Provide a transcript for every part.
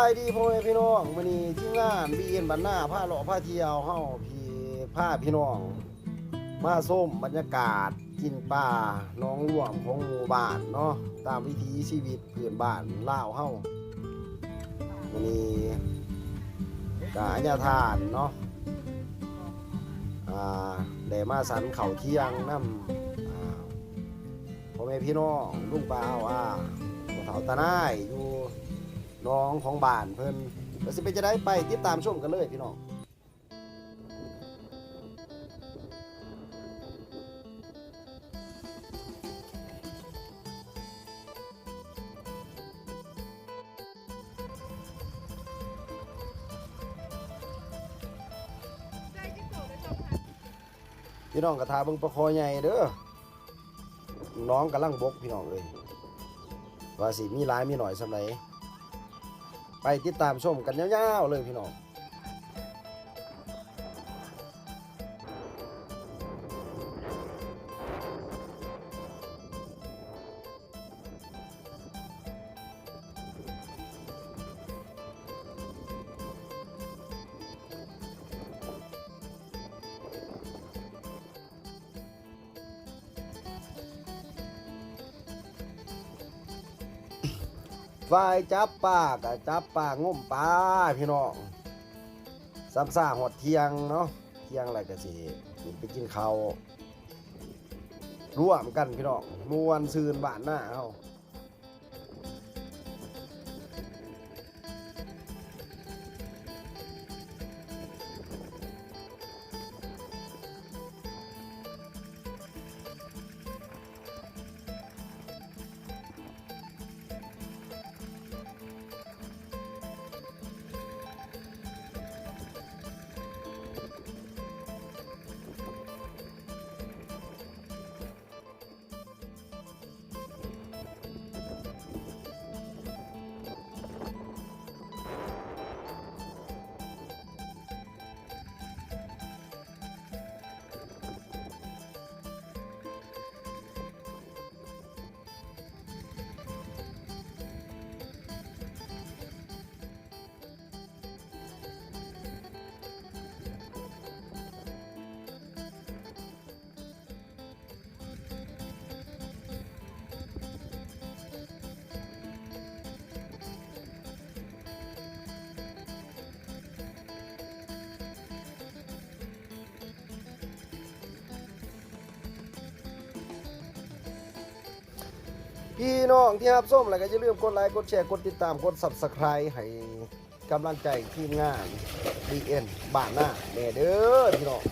ສະບາຍດີພໍ່ແມ່ພີ່ນ້ອງ, ມື້ນີ້ທີມງານ ບີເອັນ ບ້ານນາ ພາເລາະພາທ່ຽວ ເຮົາຊິພາພີ່ນ້ອງມາຊົມບັນຍາກາດກິນປາໜອງລວມຂອງໝູ່ບ້ານເນາະ, ຕາມວິຖີຊີວິດພື້ນບ້ານລາວເຮົາ. ມື້ນີ້ກະອາຍາທານເນາະ ອ່າ ໄດ້ມາສັນເຂົ້າທ່ຽງນຳ ອ່າ ພໍ່ແມ່ພີ່ນ້ອງ ລຸງປ້າອາ ພໍ່ເຖົ້າຕານາຍ ຢູ່ໜອງຂອງບ້ານເພິ່ນ. ແລ້ວຊິເປັນຈັ່ງໃດ ໄປຕິດຕາມຊົມກັນເລີຍພີ່ນ້ອງ. ພີ່ນ້ອງກໍຖ້າເບິ່ງປາຄໍ່ໃຫຍ່ເດີ້. ໜອງກຳລັງບົກພີ່ນ້ອງເອີຍ, ວ່າຊິມີຫຼາຍມີໜ້ອຍສ່ຳໃດ. ໄປຕິດຕາມຊົມກັນຍາວໆເລີຍພີ່ນ້ອງ. ຝ່າຍຈັບປາກໍຈັບປາ ງົມປາພີ່ນ້ອງ. ສ່ຳຊາຮອດທ່ຽງເນາະ, ທ່ຽງແລ້ວກໍຊິຂຶ້ນໄປກິນເຂົ້າລວມກັນພີ່ນ້ອງ, ມ່ວນຊື່ນບ້ານນາເຮົາ. ພີ່ນ້ອງທີ່ຮັບຊົມແລ້ວກໍຢ່າລືມກົດໄລ ກົດແຊ ກົດຕິດຕາມ ກົດ Subscribe ໃຫ້ ກຳລັງໃຈທີມງານ ບີເອັນ ບ້ານນາແດ່ເດີ້ພີ່ນ້ອງ.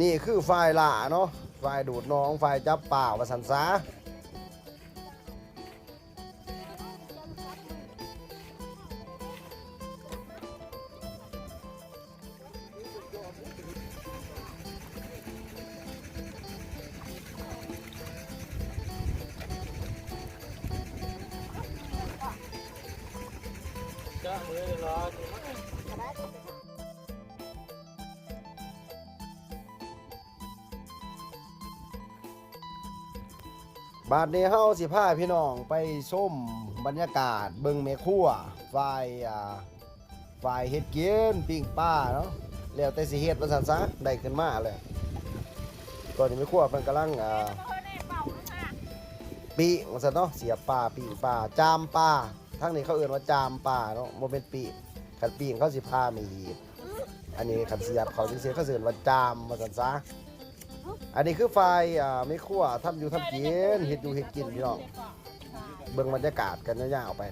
ນີ້ຄືຝ່າຍລ່າເນາະ, ຝ່າຍດູດໜອງ, ຝ່າຍຈັບປາ ວ່າຊັ້ນຊະ. ບາດນີ້ເຮົາຊິພາພີ່ນ້ອງໄປຊົມບັນຍາກາດ ເບິ່ງແມ່ຄົວ ຝ່າຍ ອ່າ ຝ່າຍເຮັດກິນ ປີ້ງປາເນາະ, ແລ້ວແຕ່ຊິເຮັດວ່າຊັ້ນຊະ ໄດ້ຂຶ້ນມາແລ້ວ. ຕອນນີ້ແມ່ຄົວເພິ່ນກຳລັງ ອ່າ ປີ້ງວ່າຊັ້ນເນາະ ສຽບປາ ປີ້ງປາ ຈາມປາ ທາງນີ້ເຂົາເອີ້ນວ່າຈາມປາເນາະ ບໍ່ແມ່ນປີ້ງ ຄັນປີ້ງເຂົາຊິຜ່າໄມ້ຮີດ ອັນນີ້ຄັນສຽບເຂົ້າຈັ່ງຊີ້ເຂົາຊິເອີ້ນວ່າຈາມວ່າຊັ້ນຊະ. ອັນນີ້ຄືຝ່າຍ ອ່າ ແມ່ຄົວທຳຢູ່ທຳກິນ ເຮັດຢູ່ເຮັດກິນພີ່ນ້ອງ ເບິ່ງບັນຍາກາດກັນຍາວໆໄປ.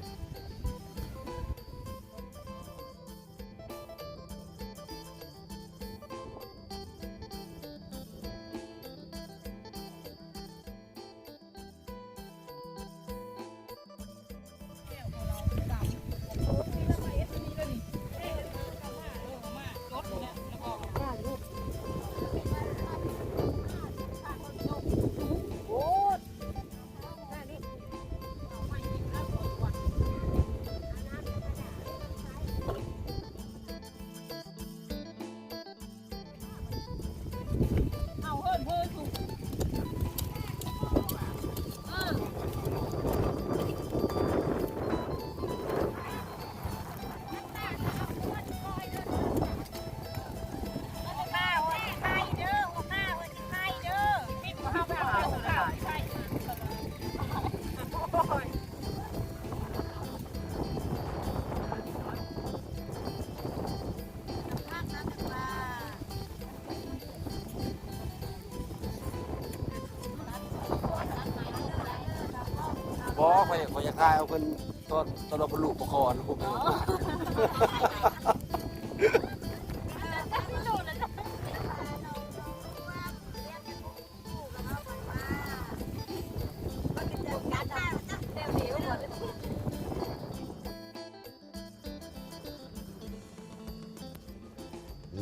ບໍ່ ຂ້ອຍ ຂ້ອຍຢາກຖ່າຍເອົາເພິ່ນຕອນ ຕອນວ່າເພິ່ນລູກປະຄອນ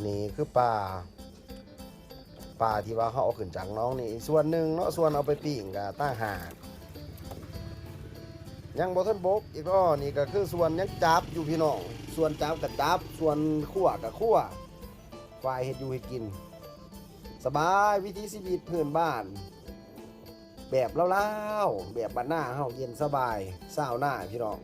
ນີ້ຄືປາ ປາທີ່ວ່າເຮົາເອົາຂຶ້ນຈາກໜອງນີ້ ສ່ວນໜຶ່ງເນາະ ສ່ວນເອົາໄປປີ້ງກະຕ່າງຫາກ ຍັງບໍ່ທັນບົກອີກເນາະ. ນີ້ກະຄືສ່ວນຍັງຈັບຢູ່ພີ່ນ້ອງ ສ່ວນຈັບກະຈັບ ສ່ວນຂົ້ວກະຂົ້ວ ຝ່າຍເຮັດຢູ່ເຮັດກິນ ສະບາຍ ວິຖີຊີວິດພື້ນບ້ານ ແບບລາວໆ ແບບບ້ານນາເຮົາ ເຢັນສະບາຍ ຊາວນາພີ່ນ້ອງ.